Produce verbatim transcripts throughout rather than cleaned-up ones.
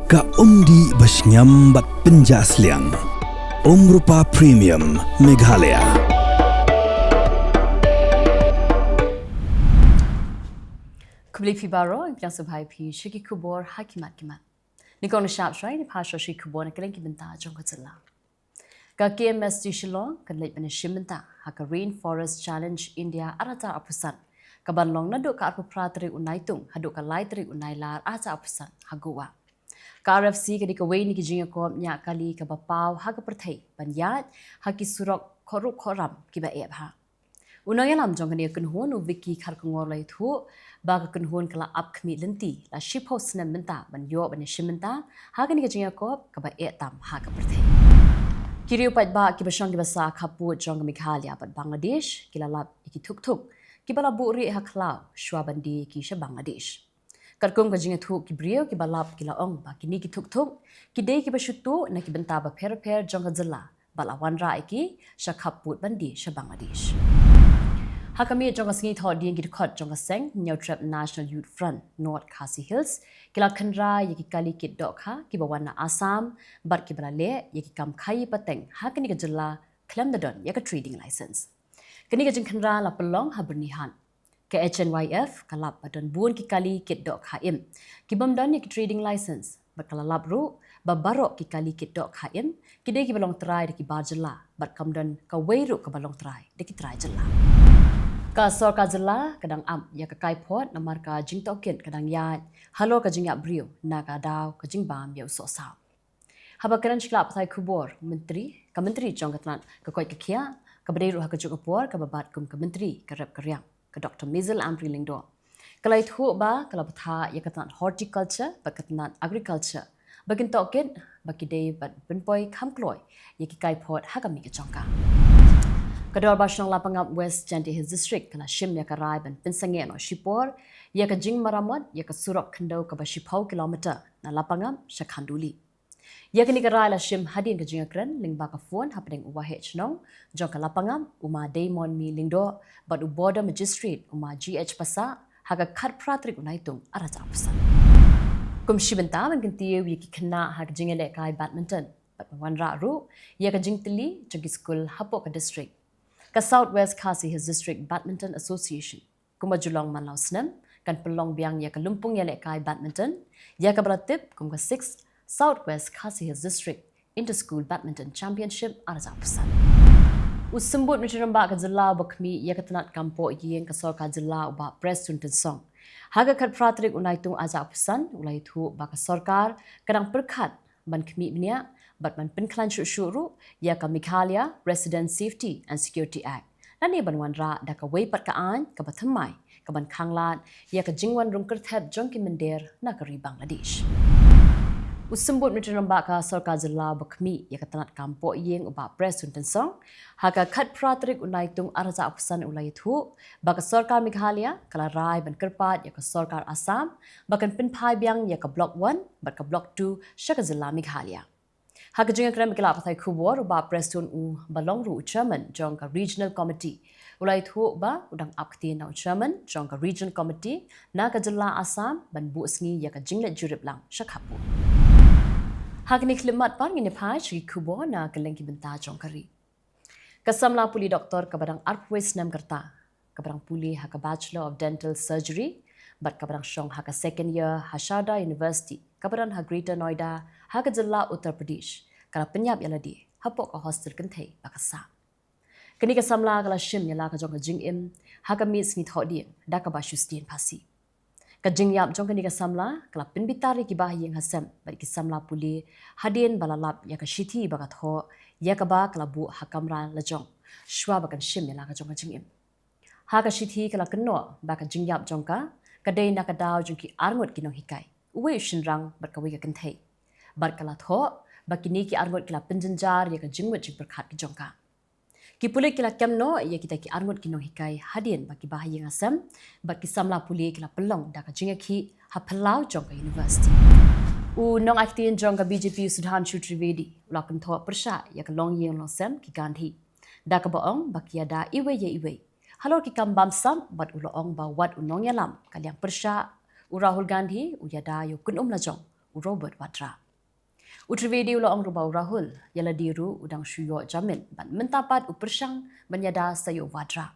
Ka umdih ba shngiam bad pynjah sliang. Umrupa Premium Meghalaya. Khublei phi baroh, ngi pdiang sngewbha ïa phi sha ki khubor ha ki mat ki mat. Nyngkong nyngshap shuwa ngin ïa peit sha ki khubor na kylleng ki bynta jong ka jylla. Ka K M S T Shillong kan leit ban ïashim bynta ha ka Rainforest Challenge India ar hajar arphew san, kaban long naduh ka arphew phra tarik u Naitung haduh ka lai tarik u Nailar ar hajar arphew san ha Goa. Ka R F C ka dei kawei na ki jingïakop ñiah kali kaba paw ha ka pyrthei ban ïaid ha ki surok khohruh khohram kiba eh bha. U nongïalam jong kane ka kynhun, u Vicky Kharkongor, la ïathuh ba ka kynhun ka la ap khmih lynti la shiphew snem mynta ban ïoh ban ïashim bynta ha kane ka jingïakop kaba eh tam ha ka pyrthei. Ki riew paidbah kiba shong kiba sah khappud jong ka Meghalaya bad Bangladesh ki la lap ïa ki thuk thuk kiba la buhrieh ha khlaw shuwa ban die ki sha Bangladesh. Katkum ka jingïathuh ki briew kiba lap, ki la ong ba kine ki thuk thuk ki dei kiba shu tuh na ki bynta bapher bapher jong ka jylla bad la wanrah ïa ki sha khappud ban die sha Bangladesh. Ha ka miet jong ka sngi Thohdieng, ki dkhot jong ka seng Hynñiewtrep National Youth Front North Khasi Hills ki la khynra ïa ki kali kit dohkha kiba wan na Assam bad kiba la leh ïa ki kam khaïi pateng ha kane ka jylla khlem da don ïa ka trading license. Kane ka jingkhynra la pynlong ha Byrnihat. Ka H N Y F ka lap ba don bun ki kali kit dohkha im kibym don ïa ki trading license bad ka la lap ruh ba baroh ki kali kit dohkha im ki dei kiba long trai da ki bar jylla bad kam don kawei ruh kaba long trai da ki trai jylla. Ka sorkar jylla ka dang ap ïa ka kaiphod namar ka jingtohkit ka dang ïaid halor ka jingïap briew na ka daw ka jingbam ïa u sohsaw. Haba kren sha ki lad pathai khubor, Myntri, ka Myntri jong ka tnat ka koit ka khiah, kaba dei ruh ha kajuh ka por kaba bat kum ka Myntri ka rep ka riang, ka Doctor Maisel Amri Lyngdoh, ka la ïathuh ba ka la bthah ïa ka tnat Horticulture bad ka tnat Agriculture ba kin tohkit ba ki dei ban pynpoi kham kloi ïa ki kaiphod ha ka miej ka jong ka. Ka Dorbar Shnong Lapangap, West Jaintia Hills District, ka la shim ïa ka rai ban pynsangeh noh shipor ïa ka jingmaramot ïa ka surok khyndew kaba shiphew kilometer na Lapangap sha Khanduli. Ïa kane ka rai la shim hadien ka jingïakren lyngba ka phone hapdeng u Waheh Shnong jong ka Lapangap, u Ma Deimonmi Lyngdoh, bad u Border Magistrate, u Ma G H Passah, ha ka khatphra tarik u Naitung ar hajar arphew san. Kum shi bynta ban kyntiew ïa ki khynnah ha ka jingïalehkai badminton bad ban wanrah ruh ïa ka jingtylli jong ki skul hapoh ka district, ka South West Khasi Hills District Badminton Association, kumba ju long man la u snem, kan pynlong biang ïa ka lympung ïalehkai badminton ïa kaba la tip kum ka sixth South West Khasi Hills District Inter School Badminton Championship ar hajar arphew san. U Symbud Myntri Rangbah ka jylla uba khmih ïa ka tnat kam poh ïing ka sorkar jylla, u Bah Prestone Tynsong, ha ka khatphra tarik u Naitung ar hajar arphew san, u la ïathuh ba ka sorkar ka dang pyrkhat ban khmih bniah bad ban pynkhlaiñ shuh shuh ruh ïa ka Meghalaya Resident Safety and Security Act, lane ban wanrah da kawei pat ka aiñ kaba thymmai kaban khanglad ïa ka jingwan rung kyrtep jong ki mynder na ka ri Bangladesh. U Symbud Myntri Rangbah ka sorkar jylla uba khmih ïa ka tnat kam poh ïing, u Bah Prestone Tynsong, ha ka khatphra tarik u Naitung ar hajar arphew san, u la ïathuh ba ka sorkar Meghalaya ka la rai ban kyrpad ïa ka sorkar Assam ba kan pynphai biang ïa ka Block One bad ka Block Two sha ka jylla Meghalaya. Ha ka jingïakren bad ki lad pathai khubor, u Bah Prestone, uba long ruh u chairman jong ka Regional Committee, u la ïathuh ba u dang ap ktien na u chairman jong ka Regional Committee na ka jylla Assam ban buh sngi ïa ka jingleit jurip lang sha khappud. Ha kine ki khyllipmat pat ngin ïa peit sha ki khubor na kylleng ki bynta jong ka ri. Ka samla pule doktor kaba dang arphew wei snem ka rta, kaba dang pule ha ka Bachelor of Dental Surgery bad kaba dang shong ha ka second year ha Sharda University kaba don ha Greater Noida ha ka jylla Uttar Pradesh, ka la pynïap ïa lade hapoh ka hostel kynthei ba ka sah. Kane ka samla ka la shim ïa la ka jong ka jingim ha ka miet sngi Thohdieng da kaba shu sdien phasi. Ka jingïap jong kane ka samla ka la pynbitar ïa ki bahaïing hasem bad ki samla pule hadien ba la lap ïa ka shithi ba ka thoh ïa kaba ka la buh ha kamra la jong shuwa ba kan shim ïa la ka jong ka jingim. Ha ka shithi ka la kynnoh ba ka jingïap jong ka ka dei na ka daw jong ki arngut ki nonghikai, uwei u shynrang bad kawei ka kynthei, bad ka la thoh ba kine ki arngut ki la pynjynjar ïa ka jingmut jingpyrkhat ki jong ka. Ki pulit ki la kem noh ïa kita ki arngut ki nonghikai hadien ba ki bahaïing hasem bad ki samla pule ki la pynlong da ka jingïakhih ha phyllaw jong ka university. U nongai ktien jong ka B J P, u Sudhanshu Trivedi, u la kynthoh pyrshah ïa ka longïing longsem ki Gandhi, da kaba ong ba ki ïada iwei ïa iwei halor ki kam bamsap, bad u la ong ba wat u nongïalam ka liang pyrshah, u Rahul Gandhi, u ïada ïa u kynum lajong u Robert Vadra. U Trivedi u la ong ruh ba u Rahul ïa lade ruh u dang shu ïoh jamin bad mynta pat u pyrshang ban ïada sa ïa u Vadra.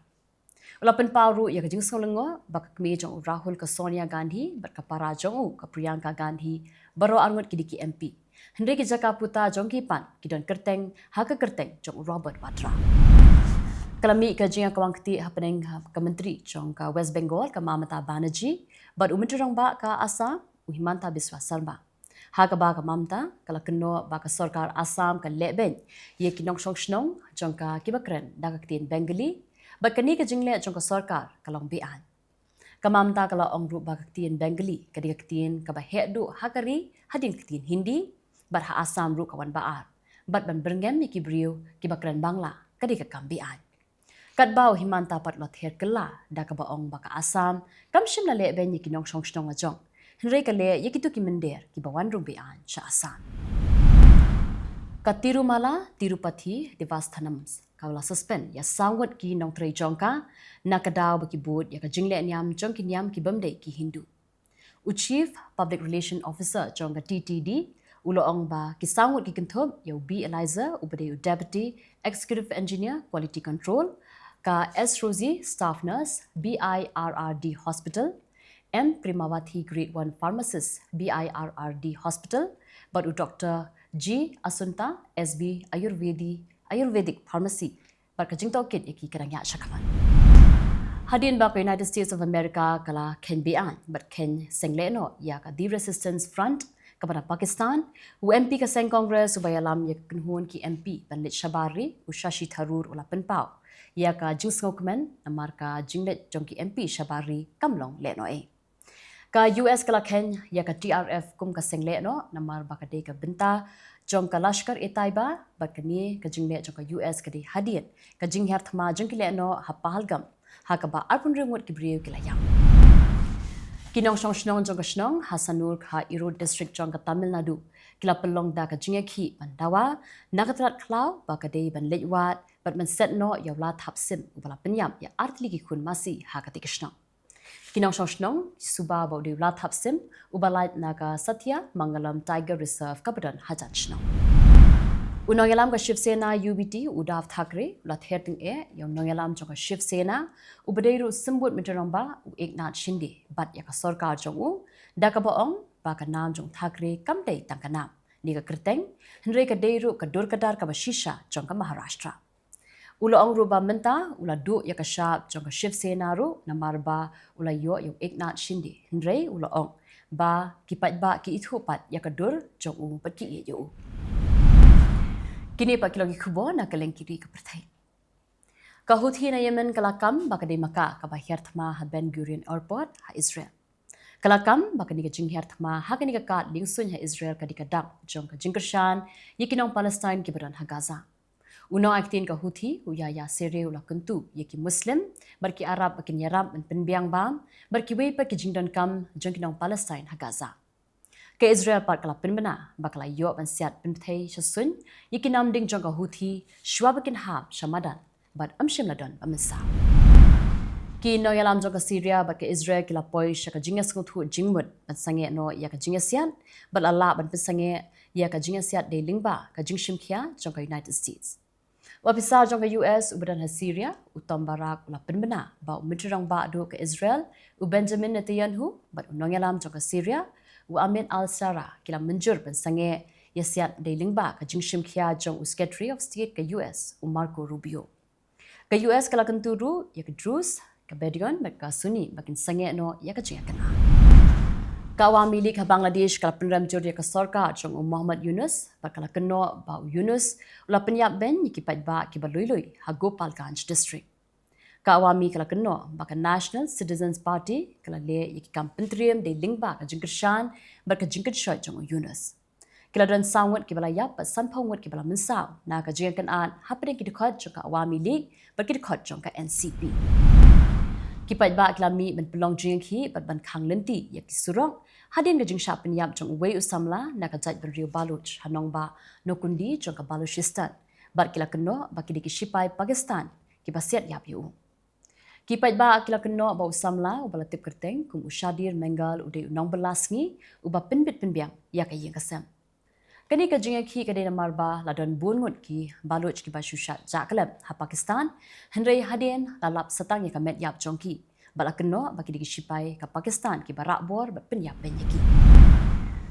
U la pynpaw ruh ïa ka jingsngew lyngngoh ba ka kmie jong u Rahul, ka Sonia Gandhi, bad ka para jong u, ka Priyanka Gandhi, baroh arngut ki dei ki M P. Hynrei ki jaka puta jong ki pat ki don kyrteng ha ka kyrteng jong u Robert Vadra. Ka la mih ka jingïakawang ktieh hapdeng ka Myntri jong ka West Bengal, ka Mamata Banerjee, bad u Myntri Rangbah ka Assam, u Himanta Biswa Sarma. Ha kaba ka Mamata ka la kynnoh ba ka sorkar Assam ka lehbeiñ ïa ki nongshong shnong jong ka kiba kren da ka ktien Bengali, bad kane ka jingleh jong ka sorkar ka long be-aiñ. Ka Mamata ka la ong ruh ba ka ktien Bengali ka dei ka ktien kaba heh duh ha ka ri hadien ka ktien Hindi, bad ha Assam ruh ka wan ba ar, bad ban byrngem ïa ki briew kiba kren Bangla ka dei ka kam be-aiñ. Katba u Himanta pat u la ther kylla da kaba ong ba ka Assam kam shym la lehbeiñ ïa ki nongshong shnong la jong, hynrei ka leh ïa kito ki mynder kiba wan rung be-aiñ sha Assam. Ka Tirumala Tirupathy Devasthanam ka la suspend ïa saw ngut ki nongtrei jong ka na ka daw ba ki bud ïa ka jingleh niam jong ki niam ki bym dei ki Hindu. U Chief Public Relation Officer jong ka T T D u la ong ba ki saw ngut ki kynthup ïa u B Eliza uba dei u Deputy Executive Engineer Quality Control, ka S Rosie, Staff Nurse, B I R R D Hospital, M Premavati, Grade one Pharmacist, B I R R D Hospital, bad u Doctor G Asunta, S B Ayurvedi, Ayurvedic Pharmacy, bad ka jingtohkit ïa ki ka dang ïaid shakhmat. Hadien ba ka United States of America ka la kheiñ be-aiñ bad kheiñ seng lehnoh ïa ka The Resistance Front kaba na Pakistan, u M P ka seng Congress uba ïalam ïa ka kynhun ki M P ban leit shabar ri, u Shashi Tharoor u la pynpaw ïa ka jingsngewkmen namar ka jingleit jong ki M P shabar ri kam long lehnoh ei. Ka U S ka la kheiñ ïa ka T R F kum ka seng lehnoh namar ba ka dei ka bynta jong ka Lashkar-e-Taiba, bad kane ka jingleh jong ka U S ka dei hadien ka jinghiar thma jong ki lehnoh ha Pahalgam, ha kaba arphew hynriew ngut ki briew ki la ïap. Ki nongshong shnong jong ka shnong Hassanur ha Erode District jong ka Tamil Nadu ki la pynlong da ka jingïakhih ban dawa na ka tnat khlaw ba ka dei ban leit wad bad ban set noh ïa u Lathap Sim uba la pynïap ïa artylli ki khun masi ha katei ka shnong. Ki nongshong shnong ki suba ba u dei u Lathap Sim uba lait na ka Satyamangalam Tiger Reserve kaba don hajan shnong. U nongïalam ka Shiv Sena U B T, Uddhav Thackeray, u la ther tyngeh ïa u nongïalam jong ka Shiv Sena uba dei ruh symbud Myntri Rangbah, u Eknath Shinde, bad ïa ka sorkar jong u da kaba ong ba ka nam jong Thackeray kam dei tang ka nam ne ka kyrteng, hynrei ka dei ruh ka dur ka dar kaba shisha jong ka Maharashtra. U la ong ruh ba mynta u la duh ïa ka shap jong ka Shiv Sena ruh namar ba u la ïoh ïa u Eknath Shinde, hynrei u la ong ba ki paidbah ki ithuh pat ïa ka dur jong u bad ki ïeit ïa u. Kine pat ki long ki khubor na ka lyngkhuh ka pyrthei. Ka Houthi na Yemen ka la kam ba ka dei ma ka kaba hiar thma ha Ben Gurion Airport ha Israel. Ka la kam ba kane ka jinghiar thma ha kane ka kad liengsuiñ ha Israel ka dei ka dak jong ka jingkyrshan ïa ki nong Palestine kiba don ha Gaza. U nongaktien ka Houthi, u Yahya Saree, u la kyntu ïa ki Muslim bad ki Arab ba kin ïarap ban pynbiang bam bad kiwei pat ki jingdonkam jong ki nong Palestine ha Gaza. Ka Israel pat ka la pynbna ba ka la ïoh ban siat pynbthei sha suiñ ïa ki namding jong ka Houthi shuwa ba kin hap sha madan bad ym shym la don ba mynsaw. Ki nongïalam jong ka Syria bad ka Israel ki la poi sha ka jingïasngewthuh jingmut ban sangeh noh ïa ka jingïasiat bad la lah ban pynsangeh ïa ka jingïasiat dei lyngba ka jingshim khia jong ka United States. U ophisar jong ka U S uba don ha Syria, u Tom Barrack, u la pynbna ba u Myntri Rangbah duh ka Israel, u Benjamin Netanyahu, bad u nongïalam jong ka Syria, u Ahmed al-Sharaa, ki la mynjur ban sangeh ïasiat dei lyngba ka jingshim khia jong u Secretary of State ka U S, u Marco Rubio. Ka U S ka la kyntu ruh ïa ka Druze, ka Bedouin bad ka Sunni ba kin sangeh noh ïa ka jingïakynad. Ka Awami League ha Bangladesh ka la pynrem jur ïa ka sorkar jong u Muhammad Yunus bad ka la kynnoh ba u Yunus u la pynïap beiñ ïa ki paidbah kiba lui lui ha Gopalganj District. Ka Awami ka la kynnoh ba ka National Citizens Party ka la leh ïa ki kam pyntriem dei lyngba ka jingkyrshan bad ka jingkynshoit jong u Yunus. Ki la don saw ngut kiba la ïap bad sanphew ngut kiba la mynsaw na ka jingïakynad hapdeng ki dkhot jong ka Awami League bad ki dkhot jong ka N C P. Ki paidbah ki la mih ban pynlong jingïakhih bad ban khang lynti ïa ki surok hadien ka jingshah pynïap jong uwei u samla na ka jaitbynriew Baloch ha nongbah Nokkundi jong ka Balochistan, bad ki la kynnoh ba ki dei ki shipai Pakistan kiba siat ïap ïa u. Ki paidbah ki la kynnoh ba u samla uba la tip kyrteng kum u Shadir Mengal u dei u nongbylla sngi uba pynbit pynbiang ïa ka ïing ka sem. Kane ka jingïakhih ka dei namar ba la don bun ngut ki baluch kiba shu shah jah kyllep ha Pakistan, hynrei hadien la lap satang ïa ka met ïap jong ki, bad la kynnoh ba ki dei ki shipai ka Pakistan kiba rah bor bad pynïap beiñ ïa ki.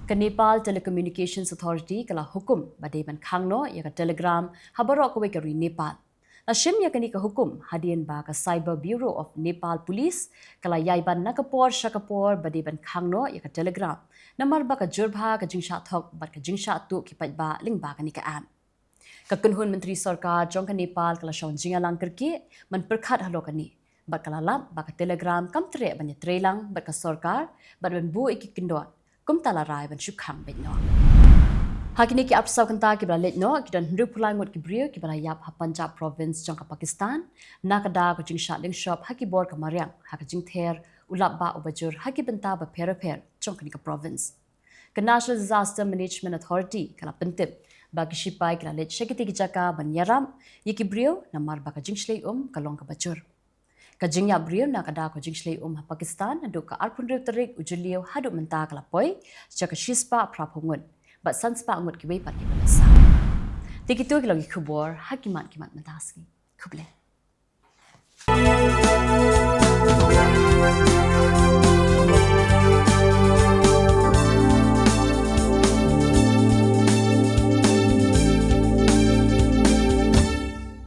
Ka Nepal Telecommunications Authority ka la hukum ba dei ban khang noh ïa ka telegram ha baroh kawei ka ri Nepal. La shim ïa kane ka hukum hadien ba ka Cyber Bureau of Nepal Police ka la ïai ban na ka por sha ka por ba dei ban khang noh ïa ka telegram namar ba ka jur bha ka jingshah thok bad ka jingshah tuh ki paidbah lyngba kane ka app. Ka kynhun myntri sorkar jong ka Nepal ka la shong jingïalang kyrkieh ban pyrkhat halor kane, bad ka la lap ba ka telegram kam treh ban ïatreilang bad ka sorkar bad ban buh ïa ki kyndon kumta la rai ban shu khang beit noh. Ha kine ki arphew saw kynta kiba la leit noh, ki don hynriewphew lai ngut ki briew kiba la ïap ha Punjab province jong ka Pakistan na ka daw ka jingshah lyngshop ha ki bor ka mariang ha ka jingther u lap bah uba jur ha ki bynta bapher bapher jong kane ka province. Ka National Disaster Management Authority ka la pyntip ba ki shipai ki la leit sha kitei ki jaka ban ïarap ïa ki briew namar ba ka jingshlei um ka long kaba jur. Ka jingïap briew na ka daw ka jingshlei um ha Pakistan naduh ka arphew hynriew tarik u Jylliew haduh mynta ka la poi sha ka shispah phraphew ngut, bad sanspah ngut kiwei pat kiba la sah. Te kito ki long ki khubor ha ki mat ki mat mynta ka sngi. Khublei.